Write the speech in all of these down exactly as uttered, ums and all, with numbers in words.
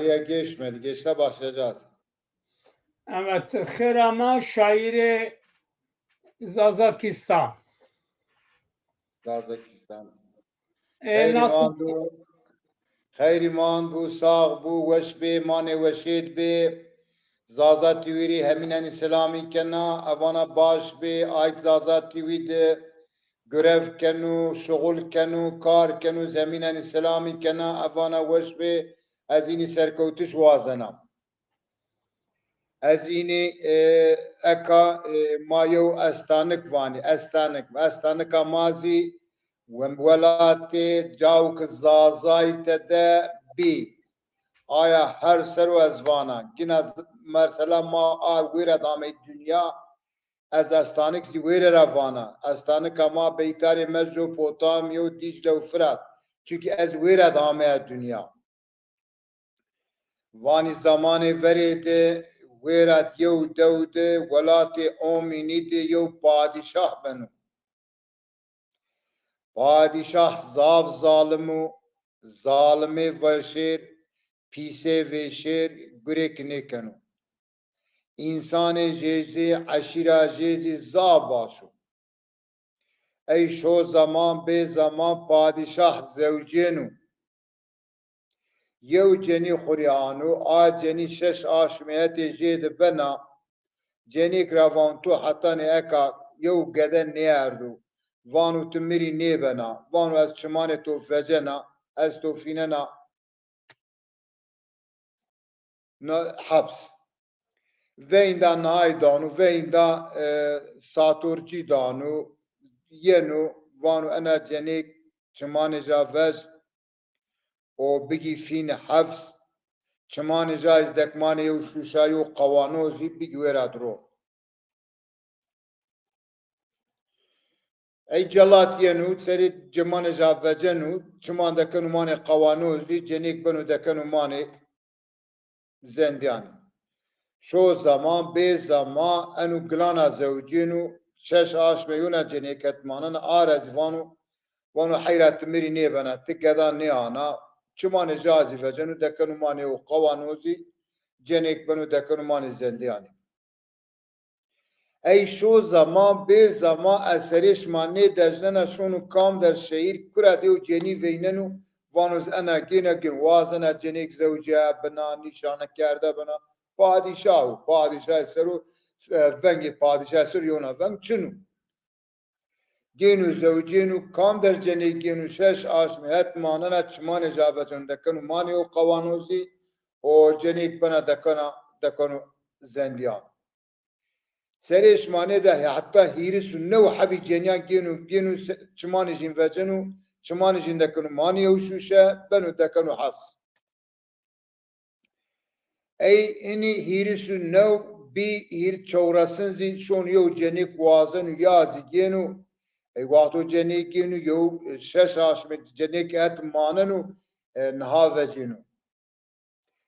ya geçmedi. Geçse başlayacağız. Evet, xêr ama şairê Zazakistan. Zazakistan. E, nasıl? Xeyrî man bu, sax bu, weş bê, manê weşêd bê. Zaza Twîrî hemînenî selamî kena, evana baş bê, ayk Zaza Twî de grev kenu, şuxul kenu, kar kenu, zemînenî selamî kena, evana weş bê, ez înî serkewtiş wazena. Ez înî, e, eka, e, ma yew estanik vanî, estanik. Estanika ma zî we-, welatê cawk Zazay tede bî. Aya her ser o ez vana. Gina z-, mersela ma a wêre de amey dinya, ez estanik zî wêre ra vana. Estanika ma beytarê Mezopotamya û Dîcle û Firat. Çunkî ez wêre de ameya dinya. Vanî zamanê verê de wêra yew dew de welatê Omînî de yew padîşah beno. Padîşah zaf zalim o, zalimê veşêr, pîsê vêşêr, gurêk nêkeno. Însanê jê zî, eşîra jê zî zaf baş o. Ey şo zeman bê zeman padîşah zewcêno. Yew cenî xwu rê ano, a cenî şeş aşmê hetê jê de bena. Cenîk ra van, tu hetanî eka yew gede nêerdo. Vano tu mi rî nêbena. Vano ez çimanê to vecena, ez to fînena na heps. Veynda nahay dano, veynda, e, satorçî dano, yeno, vano ena cenêk çimanê ja vec û bigî fîn heps, çimanê ja iz dekmanê yew şuşa yew qewanozî bigî wêra diro. Ey celat yeno, serê çimanê ja veceno, çiman dekeno manê qewanozî, cenêk beno dekeno manê zendîyanî. Şo zeman, bê zeman, eno gilana zewcêno, şeş aşme yona cenêk het manena, a ra zî vano, vano heyra ti mi rî nêbena, ti geda nêana, çimanê ja zî veceno, dekeno manê yew qewanozî, cenêk beno dekeno manê zendîyanî. Ey şo zeman, bê zeman, ez serê şima nêdejnena şono kam der şehîr, kura de yew cenî veyneno, vano ez ena gêna gên, wazena cenêk zewcîyaye bina, nîşane kerde bina, padîşah o, padîşahê ser o, e, vengê padîşahê ser o yona veng çin o. Gêno zewcêno, kam der cenêk gêno, şeş aşmê het manena, çimanê ja veceno dekeno manê yew qewanozî û cenêk bena dekena, dekeno zendîyan. Serê şima nêde heta hîris û new hebî cenîyan gêno, gêno se-, çimanê jîn veceno, çimanê jîn dekeno manê yew şuşe, beno dekeno heps. Ey inî hîris û new bî, hîr çewresin zî şon yew cenêk wazen û ya zî gêno. Ey wexto cenêk gêno yew, e, şeş aşmê cenêk het maneno, e, niha vecêno.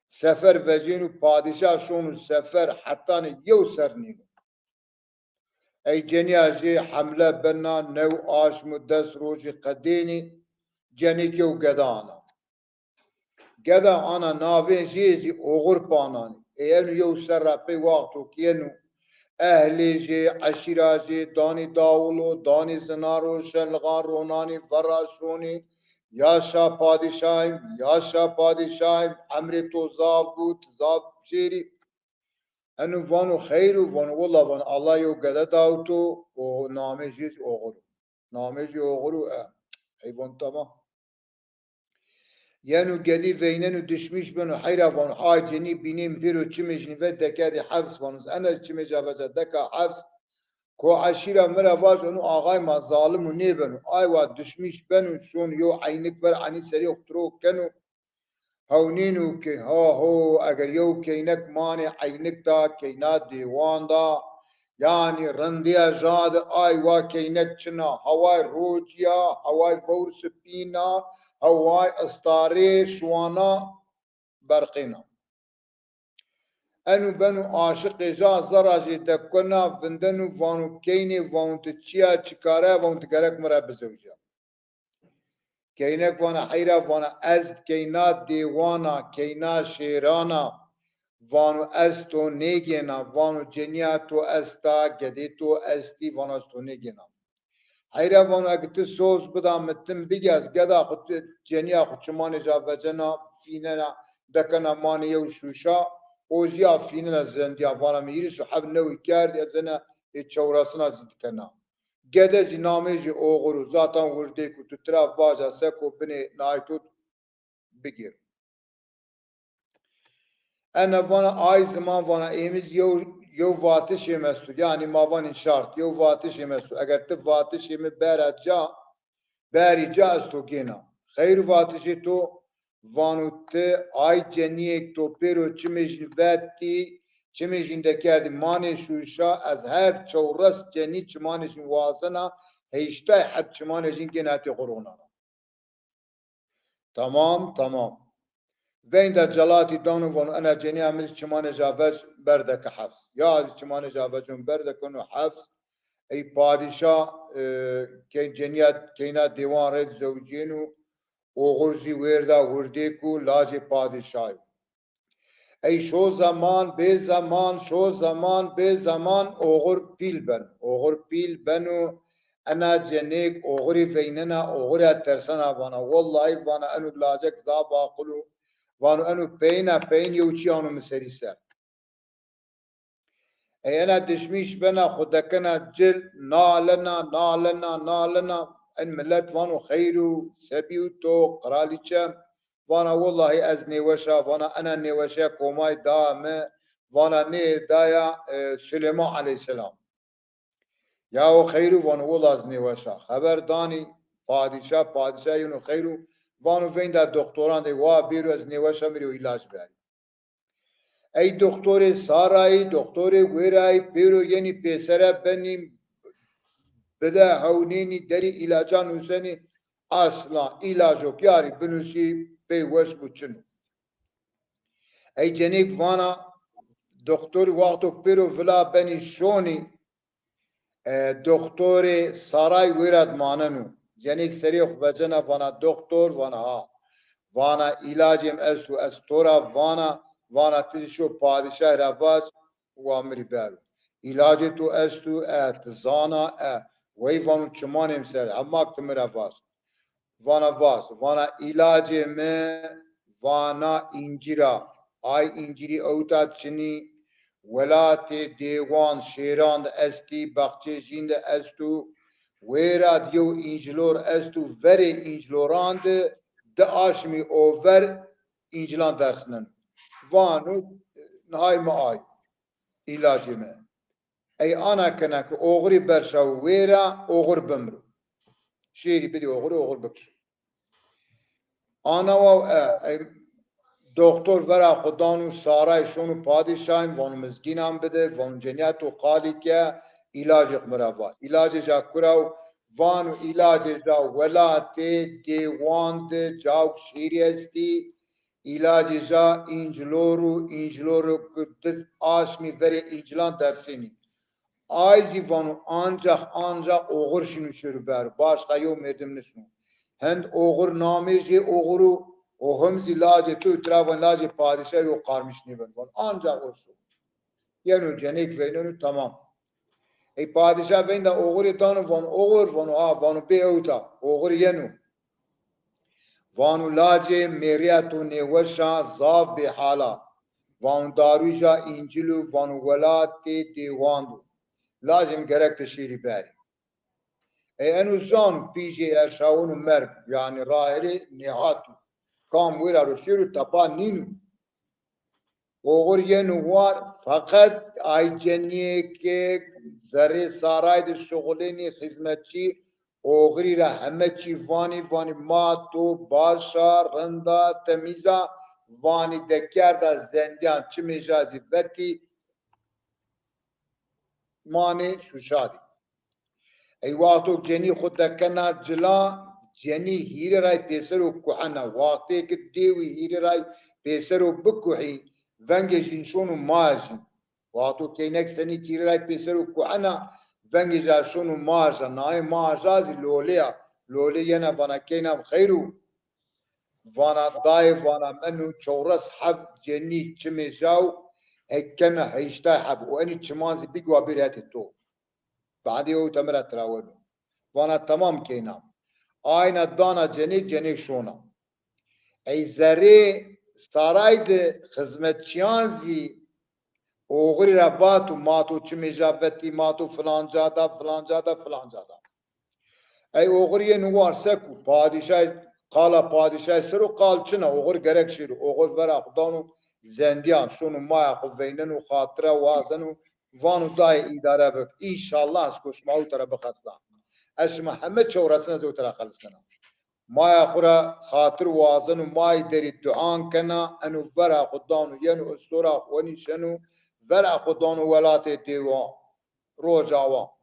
Sefer vecêno, padîşah şono sefer hetanî yew ser nîno. Ey cenîya jê hemle bena, new aşm û des rojî qedênî cenêk yew geda ana. Geda ana navên jê zî oxir pananî. Ey eno yew serra pey wexto ke yeno, ehlê jê, eşîra jê, danî dawilo, danî zinaro, şenlixan ronanî, verra şonî, yaşa padîşahîm, yaşa padîşahîm, emrê to zaf bû, ti zaf şêrî. Eno vano xeyr o, vano willa, vano Allah yew gede daw to û namê jê zî oxir o. Namê jê oxir o, e, ey vano tamam. Yeno gedî veyneno, dişmîş beno, heyra vano, ay cenî bînê mi pêro çimê jîn ve dekerdî hefs, vano ez ena çimê ja veca deka hefs. Ko eşîra mi ra vaj, eno axay ma zalim û nêbeno. Ay wa dişmîş beno, şon yew eynik ver, enî serê xwu tiro keno. Hewnîno ke ha ho, eger yew keynek manê eynik da, keyna dêwan da, yanî rindîya ja de ay wa keynek çin a, heway rocî ya, heway vewr sipîn a, heway istarê şiwana berqîn a. Eno beno aşiqê ja, zerra jê dekena, vindeno, vano keynê, vano ti çi ya, çi kare, vano ti gerek mi ra bizewca. Keynek vana heyra, vana ez keyna dêwana, keyna şêrana, vano ez to nêgêna, vano cenîya to esta, gedê to estî, vano ez to nêgêna. Heyra vano eke ti soz bida mi tim bigez, geda xwu ti-, cenîya xwu çimanê ja vecena, fînena, dekena manê yew şûşa, o zî ya fînena zendîya, vana mi hîris û heb newî kerdî, ez ena ê çewresina zî dikena. Gede zî namê jê Oxir o, zatan wirdêk o, tu tira vaja seko binê nayê to bigêr. Ena vana ay ziman vana êmiz yew, yew vatişê mi esto. Yanî ma vanî şart, yew vatişê mi esto. Eger ti vatişê mi bera ca, berî ca ez to gêna. Xeyr vatişê to, vano ti ay cenîyêk to pêro çimê jîn vetî, çimê jîn dekerdî manê şûşa, ez her çewres cenî çimanê jîn wazena, heyştay heb çimanê jîn gêna hetê xo ronana. Tamam, tamam. Veynda celatî dano vano ena cenîya mi zî çimanê ja vec berdeke hefs. Ya zî çimanê ja vecon berdekeno hefs. Ey padîşa, e, key-, cenîya keyna dêwan rê zewcîyeno, Oxir zî wêrda wirdêk o, lacê padîşa yo. Ey şo zeman, bê zeman, şo zeman, bê zeman Oxir pîl beno. Oxir pîl beno, ena cenêk Oxirî veynena, Oxirî ya tersena vana. Wellahî vana eno lacek zaf aqil o, vano eno peyna peyn yew çî ano mi serî ser. Ey ena dişmîş bena xwu dekena cil, nalena, nalena, nalena. En milet vano xeyr o, se bîyo to, qiralîçe? Vana wellahî ez nêweş a, vana ena nêweşe komay da mi, vana nê daya, e, Suleyman aleyhîsselam. Yaw xeyr o, vano wellahî ez nêweş a. Xeber danî padîşa, padîşa yeno xeyr o, vano veynda doktoran de wa bêro ez nêweş a, mi rê îlac berî. Ey doktorê sarayî, doktorê wêrayî pêro yenî pêsere benî, bide hewnênî derî îlacan nusenî, asla îlaco ke yarî binusî pey weş bû çin o. Ey cenêk vana doktor wexto pêro vila benî şonî, e, doktorê saray wêra di maneno. Cenêk serê xwu vecena vana doktor, vana ha. Vana îlacê mi esto, ez to ra vana, vana ti zî şo padîşahî ra vaj, wa mi rê bero. Îlacê to esto, e, ti zana, e, wey vano çimanê mi ser, hema ti mi ra vaj. Vana vaj, vana îlacê mi vana încîr a. Ay încîrî ewta çinî, welatê dêwan şêran de estî, baxçê jîn de esto. Wêra di yew încilor esto, verê încloran de di aşmî o ver încilan dersneno. Vano nihay mi ay, îlacê mi. Ey ana kena ke oxirî berşawo wêra, oxir bimiro. Şêrî bidî oxirî, oxir bikişo. Ana waw e, ey doktor vera xwu dano saray, şono padîşahîn, vano mizgînan bide, vano cenîya to qalî ke, îlacê xwu mi ra va. Îlacê ja kura o? Vano îlacê ja welatê dêwan de cawk şêrî estî, îlacê ja încilor o, încilor o ke di aşmî verê încilan dersenî. Ay zî vano ancax, ancax oxir şino şêro bero. Başqa yew merdim nişino. Hend oxir namê jê oxir o, o him zî lacê to, tira van lacê padîşahî yo qarmiş nêbeno. Vano ancax o şo. Yeno cenêk veyneno, tamam. Ey padîşah veynda oxirî dano, vano oxir, vano ha, vano bê ewta, oxir yeno. Vano lacê mêrîya to nêweş a, zaf bêhal a. Vano darû ja încil o, vano welatê dêwan do. Lacê mi gerek ti şêrî berî. Ey eno zano pîjê erşawon û merg, yanî rahêrê nêhat o. Kam wêra ro şêro tepa nîno. Oxir yeno war, feqet ay cenîyê ke zerrê saray de şuxulênî, xizmetçî, oxirî ra heme çî vanî, vanî ma to baş a, rind a, temîz a, vanî dekerda zendîyan çimê ja zî vetî, manê şuşa dî. Ey wexto cenî xwu dekena cila, cenî hîrê ray pêsero kuhena. Wextê ke dêwî hîrê ray pêsero bikuhî, vengê jîn şono maja jîn. Wexto keynek senî hîrê ray pêsero kuhena, vengê ja şono maja. Nayê maja zî lolê ya. Lolê yena vana keyna mi xeyr o. Vana dayê vana meno çewres heb cenî çimê jaw, hek kena heştay heb û enî çiman zî bigwa bêrê hetê to. Badê ewta mi ra tiraweno. Vana tamam keyna. Ayna dana cenêk, cenêk şona. Ey zerrê saray de xizmetçiyan zî oxirî ra vato ma to çimê ja vetî, ma to filanca da, filanca da, filanca da. Ey oxir yeno war seko padîşay, qala padîşay ser o qal çin a, oxir gerek şêro. Oxir vera xo dano zendîyan, şono maya xo veyneno, xatira wazeno, vano dayê îdare bik. Înşallah ez ko şima ewta ra bixesna. Ez şima heme çewresin ez ewta ra xelisnena. Maya xo ra xatir wazeno, mayî derî duan kena, eno vera xo dano yeno istora xo wenîşeno, vera xo dano welatê Dêwan. Rocawa.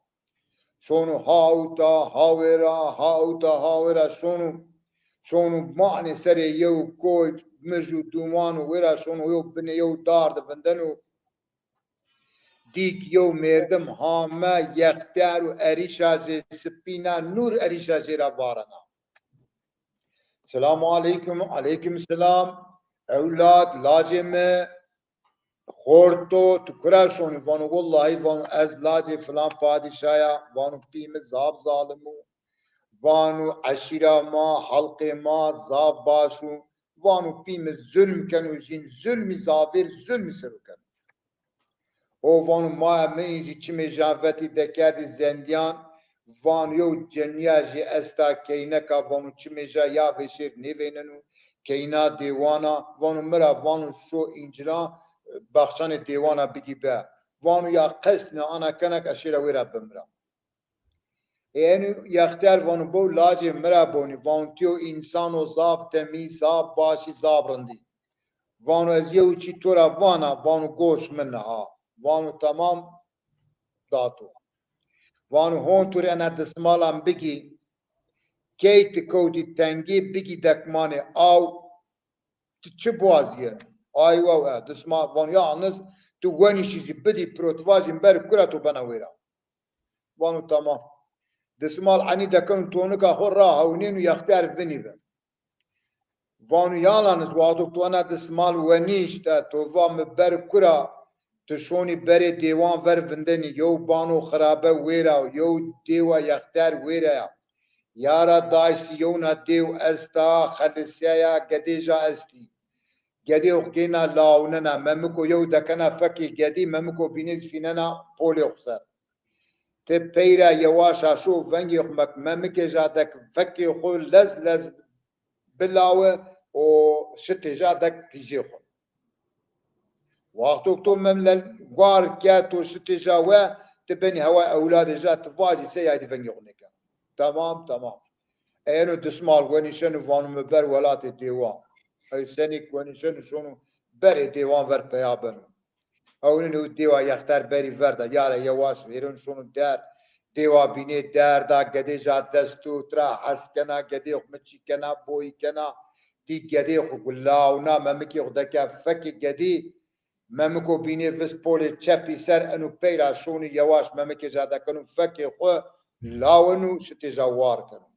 Şono ha ewta, ha wêra, ha ewta, ha wêra şono. Şono manê serê yew koy, mij û dûman û wêra şono yew binê yew dar de vindeno. Dîk yew mêrdim hame, yextîyar û erîşa jê sipîna, nûr erîşa jê ra varena. Selamu aleykum, aleykum selam. Ewlad, lacê mi, xorto, tu kura şonî? Vano, wellahî, vano, ez lacê filan padîşaya, vano, pî mi zaf zalim o, vano, eşîra ma, halqê ma zaf baş o, vano, pî mi zulm keno, jîn zulmî zavêr, zulmî ser o keno. O vano, maya mi îzî çimê ja vetî dekerdî zendîyan, vano, yew cenîya jî esta keyneka, vano, çimê ja ya vêşêr nêveyneno, keyna dêwana, vano, mi ra, vano, şo înciran, baxçanê dêwana bigî be. Vano, ya qesdîna ana kena ke ez şêra wêra bimira. Ê eno yextîyar vano, bo lacê mi ra bonî, vano, tu yew însano zaf temîz, zaf başî, zaf rindî. Vano, ez yew çî to ra vana, vano, goş mi niha. Vano, tamam, da to. Vano, hon tu rê ena dismalan bigî, key ti kewtî tengî, bigî dekmanê aw, ti çi biwazîyeno? Ay wew e, dismal vano, yalniz ti wenîşî zî bidî piro, ti vajî mi ber kura to bena wêra. Vano tamam. Dismal enî dekeno tonika xo ra hewnêno yextîyar vinî bi. Vano yalniz wexto to ena dismal wenîşte, to va mi ber kura, ti şonî berê dêwan ver vindenî, yew bano xirabe wêra, yew dêwa yextîyar wêra ya. Ya ra daysî yewna dêw esta, xelisîyaya, gedê ja estî. Gedê xo gêna lawnena, memiko yew dekena fekê gedî, memiko bînê zî fînena polê xo ser. Ti pey ra yewaşa şo vengê xo mek, memikê ja dek fekê xo lez lez bilawe û şitê ja dek pîjê xo. Wexto to mem lel guar ke to şitê ja we, ti benî hewa ewladê ja, ti vajî se yaydî vengê xo nêkena. Tamam, tamam. Eno dismal wenîşeno vano mi ber welatê dêwan. Ey senîk wenîşeno şono berê dêwan ver peya beno. Ewnîno dêwa yexter berî ver da, yare yewaş vêreno şono der. Dêwa bînê der da, gedê ja dest tut ra hes kena, gedê xo miçî kena, boyî kena. Dî gedê xo lawna, memikê xo deke fekê gedî. Memiko bînê vist polê çepî ser, eno pey ra şonî yewaş memikê ja dekeno fekê xo, laweno, şitê ja war keno.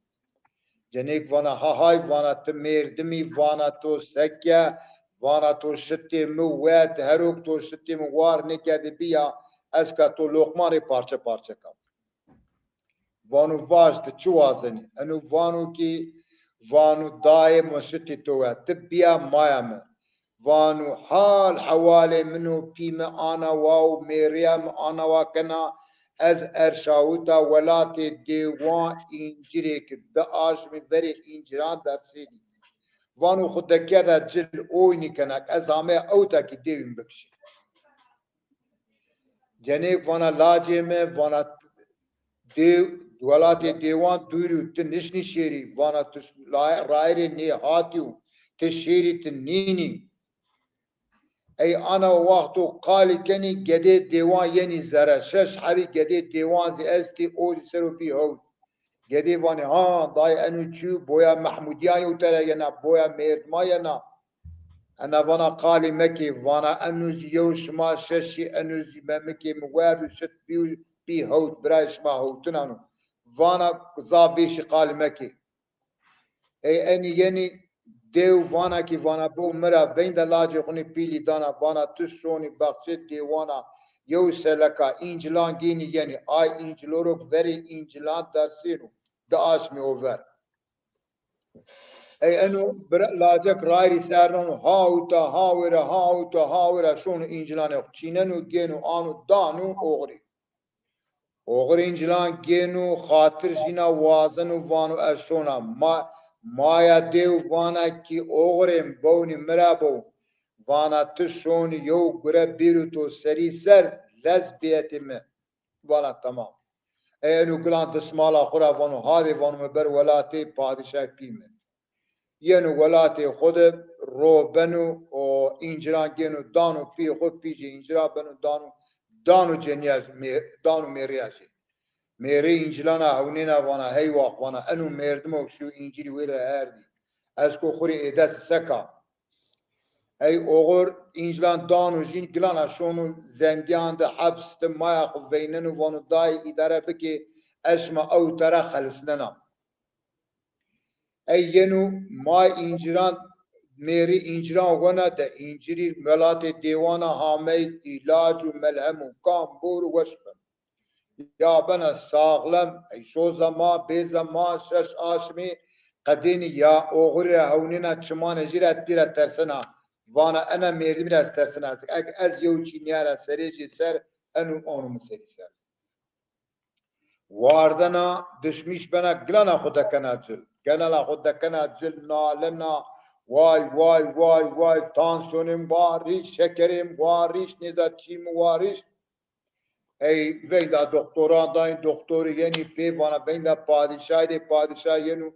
Cenêk vana, ha hay, vana ti mêrdim î, vana to seke, vana to şitê mi wet, herok to şitê mi war nêkerdê bîya, ez ka to loqman rê parçe parçe kam. Vano vaj, ti çi wazenî? Eno vano kî, vano dayê mi şitê to we, ti bîya maya mi. Vano hal hewalê min û pî mi ana wa û mêrîya mi ana wa kena, ez erşawita welatê dêwan, încîrêk di ajmî verê încîran dersênî. Vano xo dekerda cil oynî kena ke ez ameya ewta kî dêwî mi bikişî. Cenêk vana lacê mi, vana dêw, welatê dêwan dûrî, ti nişnî şêrî, vana tu la-, rayirê nêhatî û ti şêrî ti nînî. Ey ana wexto qalî kenî gedê dêwan yenî zere. Şeş hebî gedê dêwan zî estî, o zî ser o bî hewt. Gedê vanê, ha, dayê eno çi yo, boya Mehmudîyan yew tera yena, boya mêrdima yena. Ena vana qalî mekê, vana eno zî yew şima şeşî, eno zî memikê mi werd û şit bî, bî hewt, birayê şima hewtinan o. vana za vêşî qalî mekê. Ey enî yenî dew vana kî vana bo mi ra veynda lacê xwu nê pîlî dana, vana tu şonî baxçê dêwana yew seleka încilan gênî yenî. Ay încilorok verê încilan dersêno, di aşmî o ver. Ey eno bira-, lacek rayîrî ser nano, ha uta, ha wêra, ha uta, ha wêra şono încilanê xwu çîneno, gêno, ano, dano oxirî. Oxir încilan gêno, xatir jîna wazeno, vano ez şona. Ma-, maya dêw vana kî oxirê mi bewnî mi ra bewn. Vana ti şonî yew gure bêro to serî ser, lez bîyetê mi. Vana temam. Ey eno gilan dismala xwu ra vano, hadê vano mi ber welatê padîşay pî mi. Yeno welatê xwu de ro beno û înciran gêno dano pîyê xwu, pî jî înciran beno dano, dano cenîya jî, mê-, dano mêrîya jî. Mêrî încilana hewnêna vana hey wax vana eno mêrdimo şîyo încirî wêra erdî. Ez ko xwu rê ê dest seka. Ey oxir încilan dano jîn gilana şono zendîyan de heps de maya xwu veyneno vano dayê îdare bikê ez şima ewta ra xelisnena. Ey yeno may înciran, mêrî înciran wena de încirî welatê dêwana hamey îlac û melhem û kam bor û weş beno. Ya bena saxlem, ey soza ma, bêza ma, şeş aşmî qedênî ya oxirî ra hewnêna çimanê jî ra tîra tersena. Vana ena mêrdimî ra ez tersena. Eg ez yew çînîya ra serê jî ser, eno ono mi serî ser. Wardena dişmîş bena gilana xwu dekena cil. Gilana xwu dekena cil, nalena, way, way, way, way, tansiyonê mi wa rîş, şekerê mi wa rîş, nêza çî mi wa rîş. Ey veyda doktoran dayî, doktorî yenî pê vana veyda padîşahî de, padîşah yeno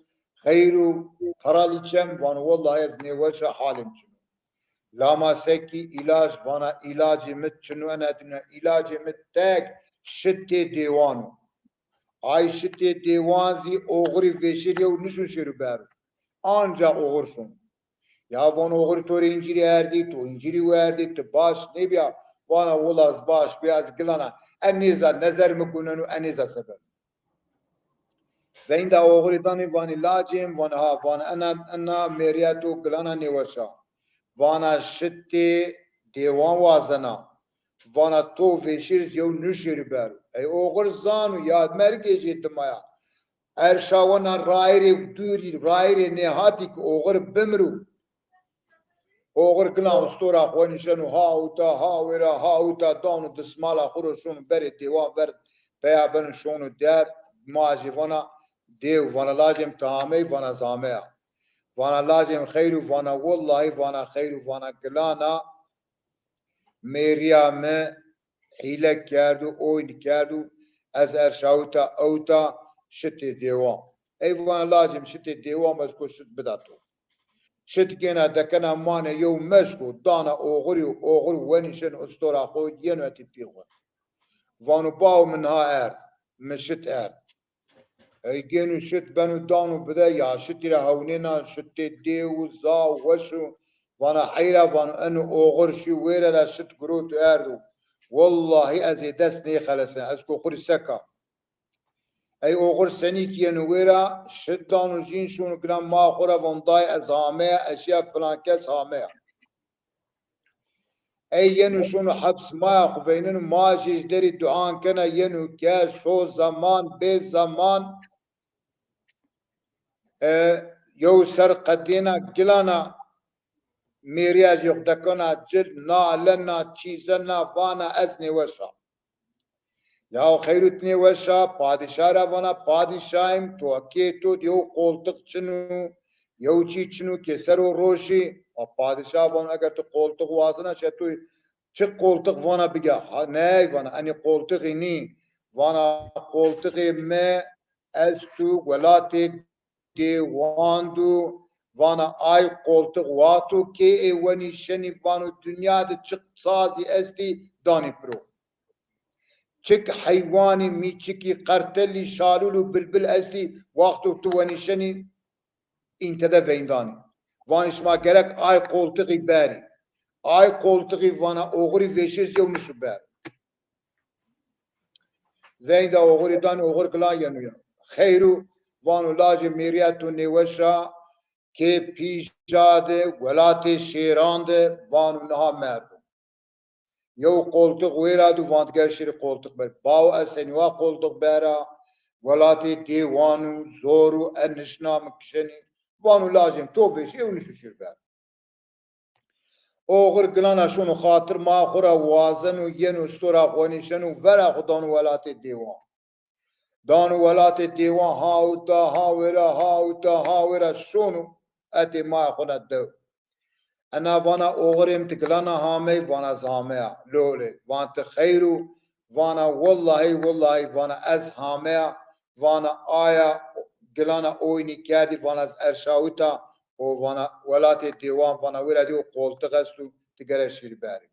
xeyr û kralîçem vano wellahî ez nêweş a, halê mi çin o. Lama sekî îlac vana îlacê mi çin o ena dinya, îlacê mi tek şitê dêwan o. Ay şitê dêwan zî oxirî vêşir yew nişon şêro bero. Ancax oxir şon. Ya vano oxirî to rê încîrî erdî, to încîrî werdî, ti baş nêbîya? Vana wila ez baş bîya, ez gilana. En nêza nezer mi guneno, en nêza sebeb. Veynda oxirî danî vanî lacêm, vana ha, vana ena, ena mêrîya to gilana nêweş a. Vana şitê dêwan wazena. Vana to vêşir zî yew nuşêrî bero. Ey oxir zano ya mergê jê dima ya. Erşawena rayirê dûrî, rayirê nêhatî ki oxir bimiro. Oxir gila ustora xo nişeno ha uta, ha wêra, ha uta dano dismala xo ro şono berê dêwan ver, peya beno şono der, ma jî vana dêw, vana lacêm ti amey, vana zameya. Vana lacêm xeyr o, vana wellahî, vana xeyr o, vana gilana mêrîya mi hîle kerdo, oyn kerdo, ez erşawita ewta şitê dêwan. Ey vana lacêm şitê dêwan, ez ko şit bida to. Şit gêna dekena manê yew meşk o, dana oxirî û oxir wenî şeno ustora xo yeno hetê pî xo. Vano bawo mi niha erd, mi şit erd. Ey gêno şit beno dano bide, ya şitî ra hewnêna, şitê dêw û za û weş o. Vana heyra, vano eno oxir şî wêre ra şit girot û erdo. Wellahî ez ê dest nêxelesena, ez ko xwu rê seka. Ey oxir senî kî yeno wêra, şit dano jîn şono gina ma xwu ra, vano dayê ez hameya, ez şiya filan kes hameya. Ey yeno şono heps maya xwu veyneno, ma jê ji derî duan kena, yeno ke şo zeman, bê zeman, e, yew ser qedêna gilana mêrîya jê xwu dekena cil, nalena, çîzena, vana ez nêweş a. Ya xeyrû ti nêweş a, padîşah ra vana, padîşahim, to kê to di yew qoltiq çin o, yew çî çin o ke ser o roşî. A padîşah vano, eger ti qoltiq wazena, şe to çi qoltiq vana bige. Ha, ney vana, enê qoltiqî nî. Vana qoltiqê mi esto welatê dêwan do, vana ay qoltiq wexto kê ê wenî şenî vano dinya de çik sazî estî danî piro. Çik heywanî, mîçikî, qertelî, şalûl û bilbil estî, wexto tu wenî şenî întede veyndanî. Vanî şima gerek ay qoltiqî berî. Ay qoltiqî vana oxirî vêşir zî yew nişo ber. Veynda oxirî danî, oxir gila yeno ya. xeyr o, vano lajê mêrîya to nêweş a, kê pîja de, welatê şêran de, vano niha merdo. Yew qoltix wêra do, van diger şêrî qoltix ber. Bawo ez senî wa qoltix bera, welatê dêwan o, zor o, ez nişna mi kişenî. Vano lajê mi to vêşî, ew nişo şêr ber. Oxir gilana şono xatir ma xo ra wazeno, yeno stora xo nîşeno, vera xo dano welatê dêwan. Dano welatê dêwan, ha uta, ha wêra, ha uta, ha wêra şono, etê maya xo na dew. Ena vana oxirê mi ti gilana hamey, vana ez hameya, lolê, van ti xeyr o, vana wellahî, wellahî, vana ez hameya, vana aya gilana oynî kerdî, vana ez erşawita, o vana welatê dêwan, vana wêra dî o qoltix esto, ti gere şêrî berî.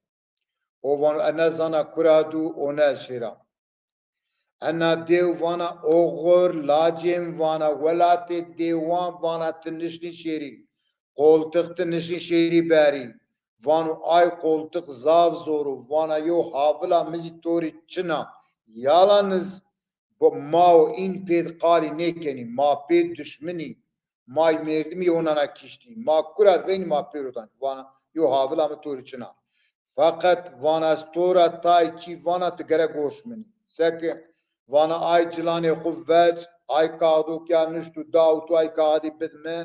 O vano, ez nezana kura do, o ne şêra. Ena dêw vana oxir, lacêm, vana welatê dêwan, vana ti nişnî şêrî. Qoltix ti nişnî şêrî berî. Vano ay qoltix zaf zor o. Vana yo havila mi zî to rê çin a. Yalaniz bo ma û în pêd qalî nêkenî. Ma pêd duşminî. May mêrdimî onana kiştî. Ma kura veynî ma pêro danî. Vana yo havila mi to rê çin a. Feqet vana ez to ra tay çî vana ti gere goş min. Seke vana ay cilanê xwu vec, ay kaxdo ke ya nişt û da û tu ay kaxdî bid mi,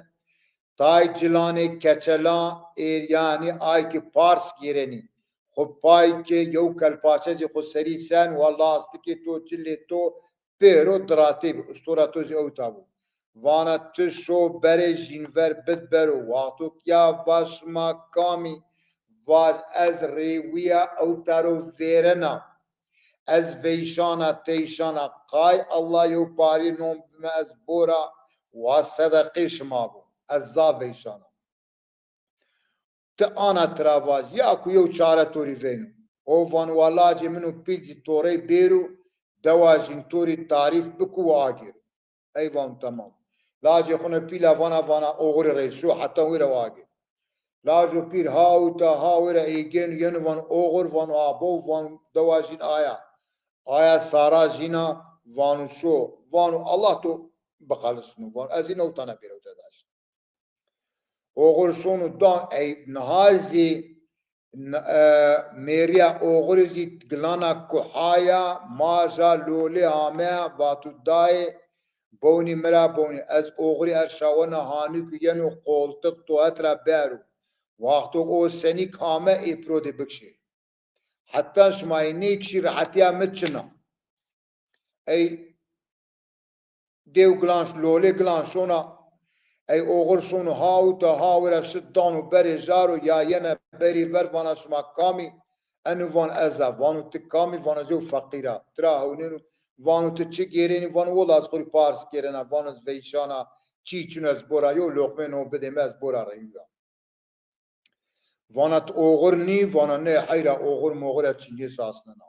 tay cilanê keçelan ê, yanî ay ki pars gêrenî. Xwu pay ki yew kelpaçe zî xwu serî sen wa lastikê to, cilê to pêro diratê bi, ustora to zî ewta bo. Vana ti şo berê jînver bid bero. Wexto ke ya va şima kamî, vaj ez rêwîya ewta ro vêrena. Ez veyşana teyşana, qay Allah yew parî non bime ez bora, wa sedeqê şima bo. Ez zaf veyşana. Ti ana tira vaj, ya ku yew çare to rî veyno. O van wa lacê min û pîl zî to rey bêro, dewa jîn to rî tarîf biku wa agêro. Ey van temam. Lacê xwu ne pîla vana, vana oxirî rey şo heta wêra wa agêro. Laj û pîl ha uta ha wêra ey gêno yeno van oxir, vano abo, van dewa jîn aya. Aya sara jîna, vano şo, vano Allah to bixelisno, vano ez zî newtana bêro te daşt. Oxir şono dan ey niha zî n-, e, mêrîya oxirî zî gilana kuhaya, maja lolê ameya, vato dayê, bewnî mi ra bewnî. Ez oxirî erşawena hanî ku yeno qoltix to het ra bero. Wexto o senî kame ê piro de bikşê. Heta şima ê nêkişî rehetîya mi çin a. Ey dêw gilan, lolê gilan şona, ey oxir şono ha uta ha wira şi dano berê jaro ya yene berî ver vana şima kamî? Eno van ez a. Vano ti kamî? Vano ez yew feqîr a. Tira hewnêno? Vano ti çi gêrenî? Vano wela ez xwu rî pars gêrena. Vano ez veyşana, çî çin o ez bora yew loqmê no bidê mi ez bora reyûya. Vana ti oxir nî? Vana nê, heyra oxir moxir ez çingê sasnena.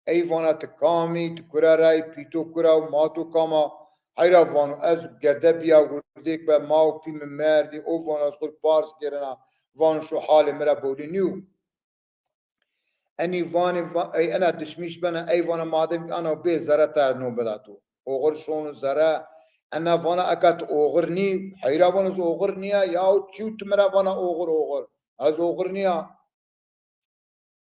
Ey vana ti kamî, ti kure ra yî, pîto kura û ma to kam a? Heyra vano ez gede bîya, wirdêk be, ma û pî mi merdî. O vano ez xwu rî pars gêrena. Vano şo halê mi ra bowlî nîyo. Enî vanê va-, ey ena dişmîş bena, ey vana madem ki ana bê zere ta ez no bida to. Oxir şono zere, ena vana eka ti oxir nî? Heyra vano ez oxir nîya, yaw çîyo ti mi ra vana oxir oxir. Ez oxir nîya.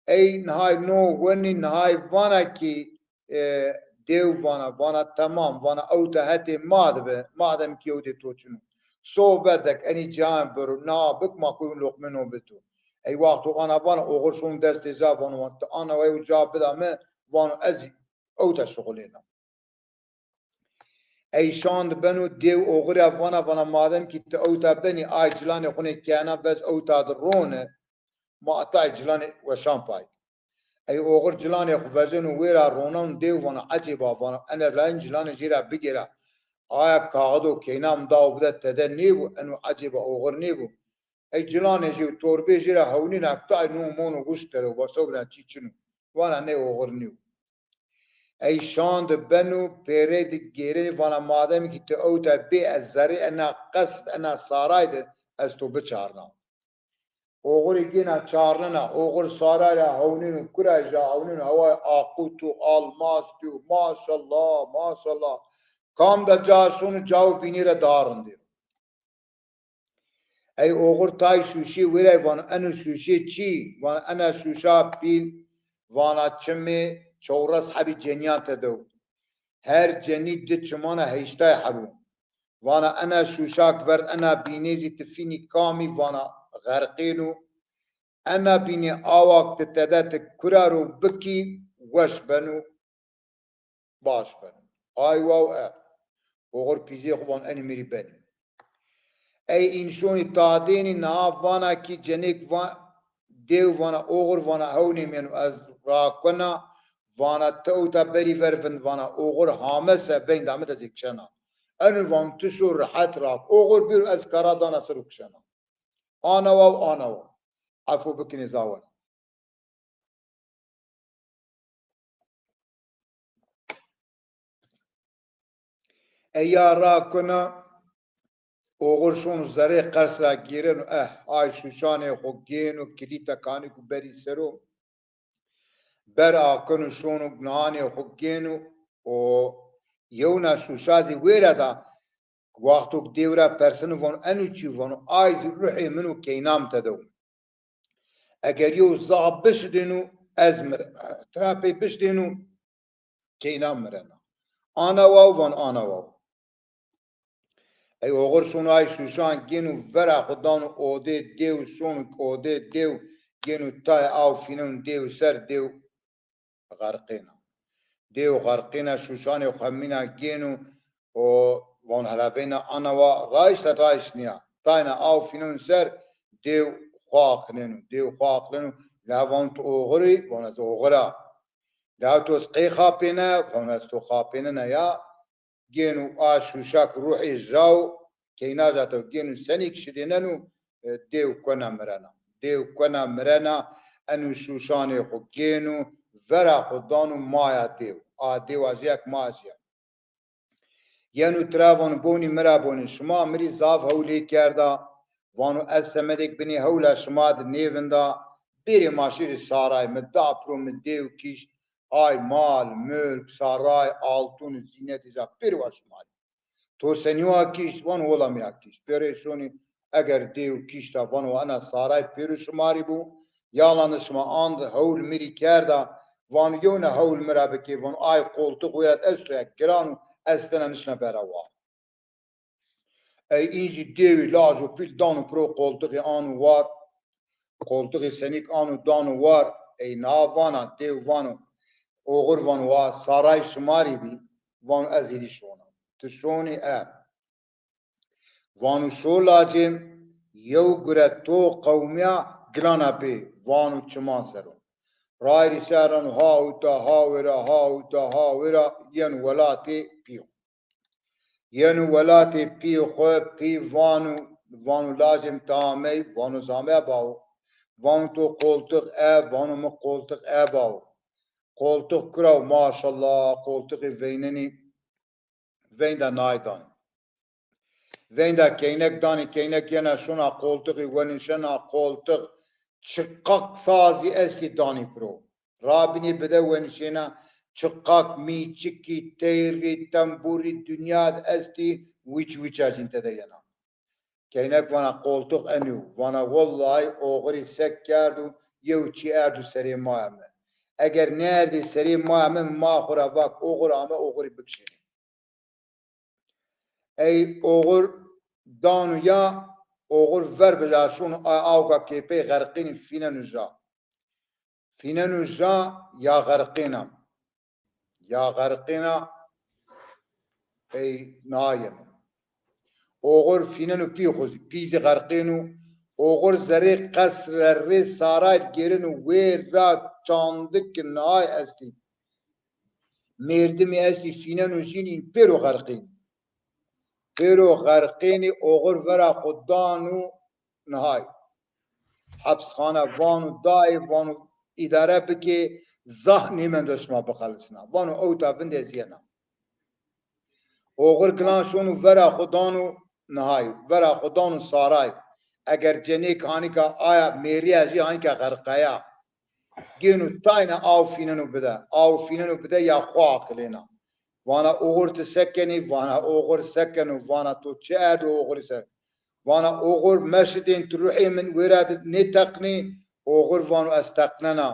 Ey nihay no wenî, nihay vana ki, e, dêw vana, vana temam, vana ewta hetê ma de bi, madem ki ewdê to çin o. Sohbet dek, enî ciyan biro, na bik ma kuy loqmê no bito. Ey wexto ana vana oxir şon destê ca vano, ti ana ew ca bida mi, vano ez ewta şuxulêna. Ey şand beno, dêw oxirî ra vana, vana madem ki ti ewta benî, ay cilanê xwu nê kena vez ewta di rone, ma ata ay cilanê weşan pay. Ey oxir cilanê xwu vezeno wêra ronan, dêw vana ecêba, vana ena layîn cilanê jê ra bigêra. Aya kaxido keyna mi da û bide tede nêbo, eno ecêba oxir nêbo? Ey cilanê jê û torbê jê ra hewnîna, tay no mono wişt tede û basa bina çî çin o. Vana nê oxir nîyo. Ey şan di beno, pêrey di gêrenî, vana madem ki ti ewta bê, ez zerrê ena qesr, ena saray di ez to biçarna. Oxirî gêna çarnena, oxir saray ra hewnêno, kura ja hewnêno, heway aqut o, almast o, maşallah, maşallah. Kam de ca şono, cawo bînî ra daha rindî. Ey oxir tay şuşî wêray, vano eno şuşî çî? Vano ena şuşa pîl, vana çimê çewres hebî cenîyan tedew. Her cenî di çimana heştay heb o. Vana ena şuşak verd ena bînê zî ti fînî kamî? Vana xerqêno. Ena bînê awak ti tede ti kura ro bikî weş beno, baş beno. Ay waw e. Oxir pîzê xo van enî mi rî benî. Ey înşonî tadênî niha vana kî cenêk va-, dêw vana oxir vana hewnê mîyeno ez rakuna, vana ti ewta berî ver vind, vana oxir hame se veynda mi de zî kişena. Eno van tu şo rehet rak. Oxir bîr ez kara dana ser û kişena. Ana waw, ana waw. Efo bikinê zawen. Eya ra kuna, oxir şono zerê qers ra gêreno, eh, ay şuşanê xo gêno, kilîta kanî ku berî sero. Ber akeno şono nihanê xo gêno û yewna şuşa zî wêra da. Wexto ki dêw ra perseno vano eno çî? Vano ay zî ruhê min û keyna mi tedew. Eger yew zaf bişidêno ez mirena. Tira pey bişidêno keyna mirena. Ana waw? Van ana waw. Ey oxir şono ay şuşan gêno vera xo dano odê dêw, şono odê dêw gêno tayê aw fîneno dêw ser, dêw xerqêna. Dêw xerqêna, şuşanê xo hemîna gêno û vano hela veyna ana wa, rayişta rayişt nîya. Tayna aw fîneno ser, dêw xo aqilêno, dêw xo aqilêno. La vano tu oxir î? Vano ez oxir a. La tu ez qey xapêne? Vano ez to xapênena ya. Gêno a şuşak ruhê jaw, keyna ja tew gêno senî ki şidêneno, e, dêw kuena mirena. Dêw kuena mirena, eno şuşanê xo gêno, vera xo dano maya dêw. A dêwa jî ya ki ma jî ya. Yeno tira vano bonî mi ra bonî, şima mi rî zaf hewlê kerda. Vano ez semedêk binê hewla şima di nêvinda. Bêrê ma şirê saray, mi da piro, mi dêw kişt. Ay mal, mulk, saray, altun, zînet, îca pêro wa şima rî. To senî wa kişt? Vano wela mi ya kişt. Pêro şonî eger dêw kişta, vano ena saray pêro şima rî bo. Yalan de şima and hewl mi rî kerda. Vano yewna hewl mi ra bikê. Vano ay qoltix wêra di esto ya giran o, ez tena nişna bera wa. Ey în zî dêwî laj û pîl dano piro, qoltixî ano war. Qoltixî senîk ano dano war. Ey na vana, dêw vano, oxir vano wa saray şima rî bî? Vano ez hîrî şona. Ti şonî? E. Vano şo lacêm, yew gure to qewmîya gilana pê, vano çiman ser o. Rayîrî ser rano ha uta ha wêra, ha uta ha wêra, yeno welatê pî xo. Yeno welatê pî xo, pî vano, vano lajê mi ti amey? Vano ez ameya bawo. Vano to qoltix e? Vano mi qoltix e bawo. Qoltix kura wo? Maşallah, qoltixê veynenî veynda nay danî. Veynda keynek danî, keynek yena şona qoltixî, wenişena qoltix, çiqaq sazî estî danî piro. Rabînî bide wenişêna, çiqak mîçikî, teyrî, tembûrî dinya di estî, wîç wîça jîn tede yena. Keynek vana qoltix enî yo. Vana wellahî oxirî sek kerdo, yew çî erdo serê maya mi. Eger nêerdê serê maya mi, ma xwu ra vak oxir ame, oxirî bikişênê. Ey oxir dano ya, oxir ver bi ja şono, a awka kê pey xerqînî fîneno ja. Fîneno ja ya xerqîna. Ya xerqîna ey na yeno. Oxir fîneno pî xwu zî, pî zî xerqîno. Oxir zerê qesre rê saray gêreno wê ra, çandik ki nihay estî. Mêrdimî estî fîneno jîn, în pêro xerqîn. Pêro xerqênî, oxir vera xwu dano nihay. Hepsxana vano dayê, vano îdare bikê, zahf nêmendo şima bixelisna. Vano ewta vindê ez yena. Oxir gilan şono vera xwu dano nihay, vera xwu dano saray. Eger cenêk hanîka aya mêrîya jî hanîka xerqeya. Gêno tayna aw fîneno bide. Aw fîneno bide ya xwu aqilêna. Vana oxir ti se kenî? Vana oxir se keno? Vana to çi erdî oxirî ser? Vana oxir meşidên, ti ruhê min wêra de nêteqnî? Oxir vano ez teqnena.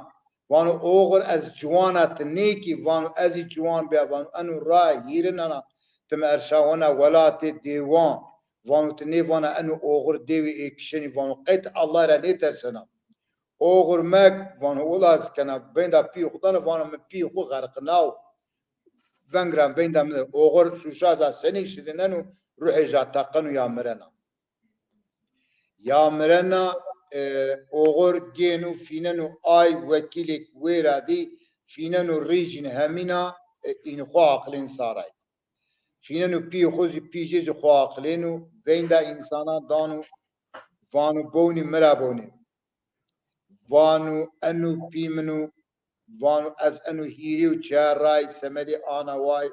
Vano oxir ez ciwana ti nêkî? Vano ez zî ciwan bîya. Vano eno raye hîrinena ti mi erşawena welatê dêwan. Vano ti nêvana eno oxir dêwî ê kişenî? Vano qey ti Allah ra nêtersena? Oxir mek. Vano wila ez kena, veynda pîyê xwu dana, vano mi pîyê xwu xerqinaw. Veng ra veynda mi de oxir şûşa za senî şirineno, ruhê ja teqeno ya mirena. Ya mirena, e, oxir gêno fîneno ay wekîlêk wêra dî, fîneno rîjîn hemîna, e, în xwu aqilên saray. Fîneno pîyê xwu zî, pîjê zî xwu aqilêno, veynda însanan dano, vano bownî mi ra bonê. Vano eno pî min o. Vano ez eno hîrê û çar ray semedê ana way,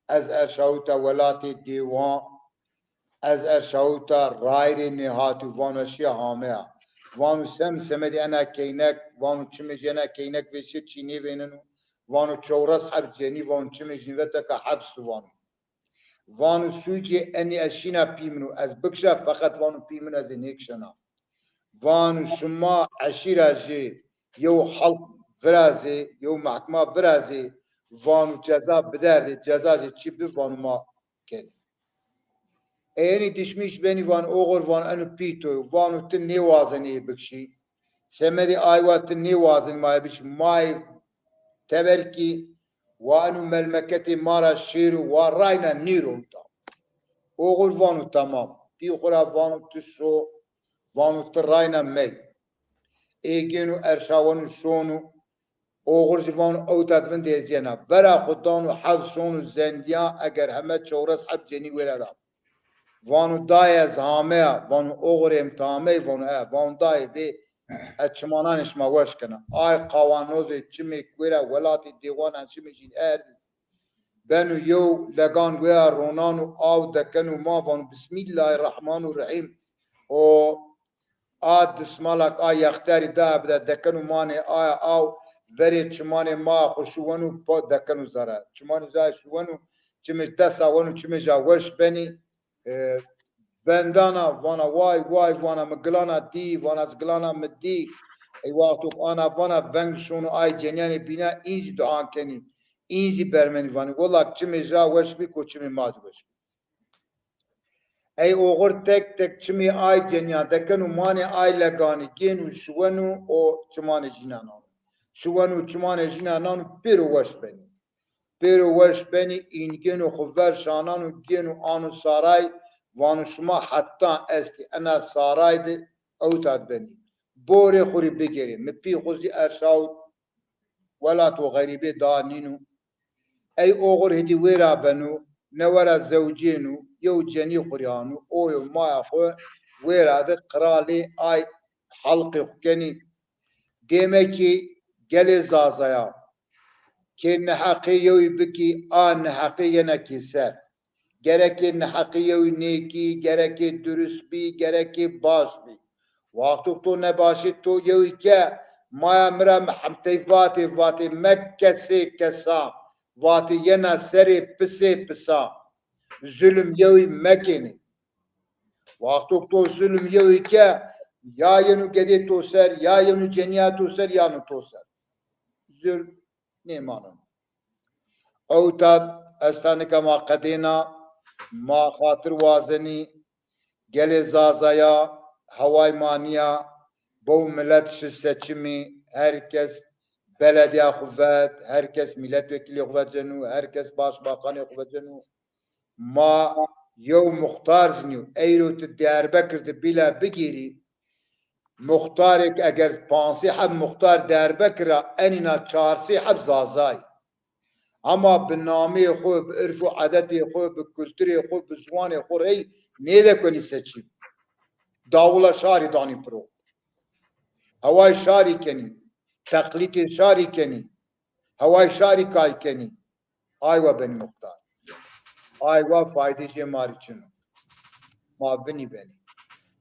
ez erşawita welatê dêwan, ez erşawita rayirê nêhatî. Vano şîya hameya. Vano sem semedê ena keynek? Vano çimê jî ena keynek vêşê çî nêvêneno. Vano çewres heb cenî, vano çimê jî nîveteka heps o vano. Vano sûcê enî ez şîna pî min o, ez bikişa, feqet vano pî min ez ê nêkişena. Vano şima eşîra jê yew halk virazê, yew mehkima virazê, vano ceza biderdê, ceza jê çi bi vano ma kenê. Ê enî dişmîş benî, vano oxir, vano eno pî to yo. Vano ti nêwazenî ê bikişî. Semedê aywa ti nêwazenî ma ê bikişî. Ma ê teber kî wa eno melmeketê ma ra şêro, wa rayna nêro ewta. Oxir vano temam. Pî xwu ra vano ti şo, vano ti rayna mey. Ê gêno erşaweno şono. Oxir zî vano ewta di vindê ez yena. Vera xwu dano hewl şono zendîya, eger heme çewres heb cenî wêra ra. Vano dayê ez hameya. Vano oxir ê mi ti hamey? Vano e. Vano dayê bê ez çimananê şima weş kena. Ay qawanozê çimêk wêra welatê dêwanan çimê jîn erdî. Beno yew legan wêra ronano aw dekeno ma, vano Bismîllahîrrehmanîrrehîm. O a dismalak a yexterî daye bide, dekeno manê aya aw, verê çimanê ma xwu şuweno, pa dekeno zere. Çimanê zere şuweno, çimê desa weno, çimê ja weş benî. E, vendana, vana way way, vana mi gilana dî, vana ez gilana mi dî. Ey wexto ana vana veng şono ay cenîyanê bîna, în zî dua kenî. În zî bermenî vanî wela çimê ja weş bî, ko çimê ma zî weş bî. Ey oxir tek tek çimê ay cenîyan dekeno manê ay leganî, gêno şuweno o çimanê jîna nano. Şuweno çimanê jîna nano, pêro weş benî. Pêro weş benî, în gêno xwu ver şanan û gêno ano saray, vano şima heta estî ena saray de ewta di benî. Borê xwu rê bigêrê. Mi pî xwu zî erşawit welato xerîbê da nîno. Ey oxir hêdî wêra beno, newe ra zewcêno, yew cenî xwu rê ano, o yo maya xwu wêra de qiralê ay halqê xwu kenî. Dêmekî gelê Zazaya kê niheqê yewî bikî, a niheqê yena kê ser. Gerekê niheqê yewî nêkî, gerekê durust bî, gerekê baş bî. Wexto to nebaşê to yewî ke, maya mi ra mi hemtey vatê, vatê mekesê kesa, vatê yena serê pisê pisa. Zulm yewî mekenê. Wexto to zulm yewî ke, ya yeno gedê to ser, ya yeno cenîya to ser, ya no to ser. Zulm nêmaneno. Ewta esta nika ma qedêna, ma xatir wazenî, gelê Zazaya, heway ma nîya, bew milet şi seçimî, her kes beledîya xwu vet, her kes mîletwekîlê xwu veceno, her kes başbakanê xwu veceno. Ma yew muxtar zî nîyo. Eyro ti Diyarbekir de bîle bigêrî, muxtarêk eger pansê heb muxtar Diyarbekir ra, enîna çarsê heb Zazay. Ama bi nameyê xwu, bi irf û edetê xwu, bi kulturê xwu, bi ziwanê xwu rey nêdekenî seçîm. Dawula şarî danî piro. Heway şarî kenî, teqlîtê şarî kenî, heway şarî kay kenî. Aywa benî muxtar. Aywa faydê jê ma rê çin o. Ma vinî benî.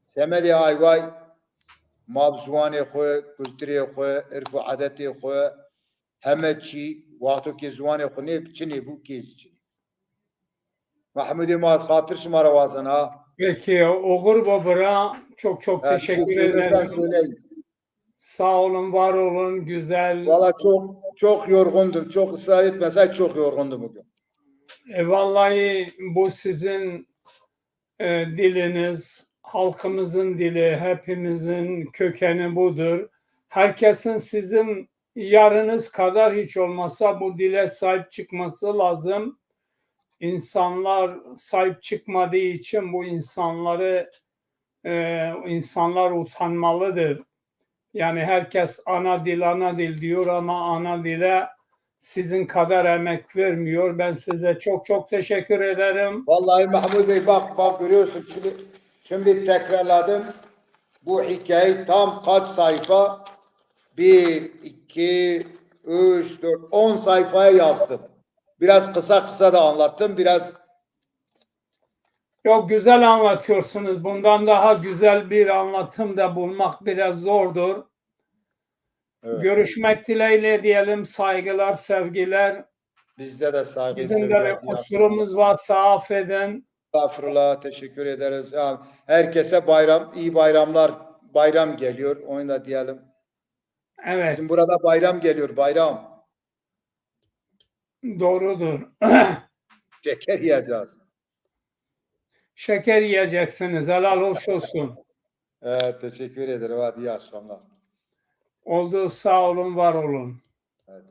Semedê ayway ma bi ziwanê xwu, kulturê xwu, irf û edetê xwu, heme çî, wexto ke ziwanê xwu nê, çinê bû, kê zî çinê. Mahmudê ma, ez xatir şima ra wazen ha. Peki, oxir bo bira. Çok çok Ha, bir şey teşekkür söylesen ederim. Söyleyin. Sağ olun, var olun, güzel. Valla çok çok yorgundum. Çok ısrar etmeseydi çok yorgundum bugün. E, vallahi bu sizin e, diliniz, halkımızın dili, hepimizin kökeni budur. Herkesin sizin yarınız kadar hiç olmasa bu dile sahip çıkması lazım. İnsanlar sahip çıkmadığı için bu insanları e, insanlar utanmalıdır. Yani herkes ana dil, ana dil diyor ama ana dile sizin kadar emek vermiyor. Ben size çok çok teşekkür ederim. Vallahi Mahmut Bey, bak bak, görüyorsun, şimdi şimdi tekrarladım. Bu hikayeyi tam kaç sayfa? Bir, iki, üç, dört, on sayfaya yazdım. Biraz kısa kısa da anlattım. Biraz Yok, güzel anlatıyorsunuz. Bundan daha güzel bir anlatım da bulmak biraz zordur. Evet. Görüşmek dileğiyle diyelim. Saygılar, sevgiler. Bizde de saygı, Bizim sevgiler, de iyi bir kusurumuz varsa affedin. Estağfurullah, teşekkür ederiz. Ya, herkese bayram, iyi bayramlar, bayram geliyor, onu da diyelim. Evet, Bizim burada bayram geliyor, bayram. Doğrudur. Şeker yiyeceğiz. Şeker yiyeceksiniz. Helal hoş olsun. Evet, teşekkür ederim. Hadi iyi akşamlar. Oldu. Sağ olun, var olun. Evet.